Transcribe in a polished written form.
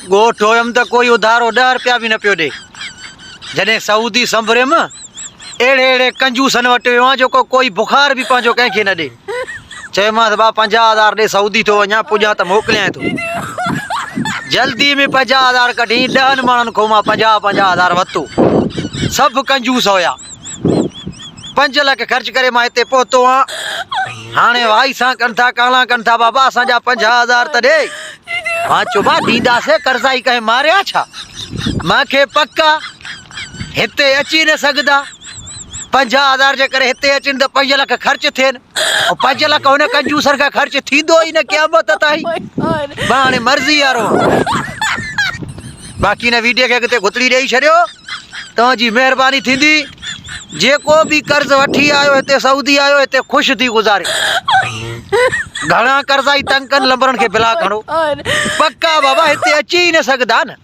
ڳوٺ هيم ته ڪوئي اڌارو ڏهه رپيا به نه پيو ڏي. جڏهن سعودي سنڀريم، اهڙي اهڙي ڪنجوسن وٽ ويو آهيان جو ڪوئي بخار به پنهنجو ڪنهن کي نه ڏي. چيومانس ڀاء 50 هزار ڏي سعودي ٿو وڃان پڄان ته موڪليانء ٿو. جلدي ۾ 50 هزار ڪڍي ڏهن ماڻهن کان مان 50 50 هزار ورتو. سڀ ڪنجوس هيا. 5 لک خرچ ڪري مان هتي پهتو آهيان. هاڻي وائي سان ڪن ٿا ڪالا ڪن ٿا بابا اسان جا 50 هزار ته ڏي. مان چيو ڀاء ڏينداسين قرضائي ڪنهن ماريا ڇا؟ مان کي پڪ آ هتي اچي نه سگهندا. 50 هزار جي ڪري هتي اچن ته 5 لک خرچ ٿين ۽ 5 لک هن ڪنجوسن کان خرچ ٿيندو ئي نه قيامت تائين. مان هاڻي مرضي وارو آهيان. باقي هن ويڊيو کي اڳتي گهتڙي ڏيئي ڇڏيو توهان جي مهرباني ٿيندي. جيڪو به قرض وٺي آيو هتي سعودي آيو هتي خوش ٿي گذاري. گهڻا قرضائي تنگ ڪن لمبرن کي بلاڪ هڻو. پڪا بابا هتي اچي ئي نه سگهندا نه.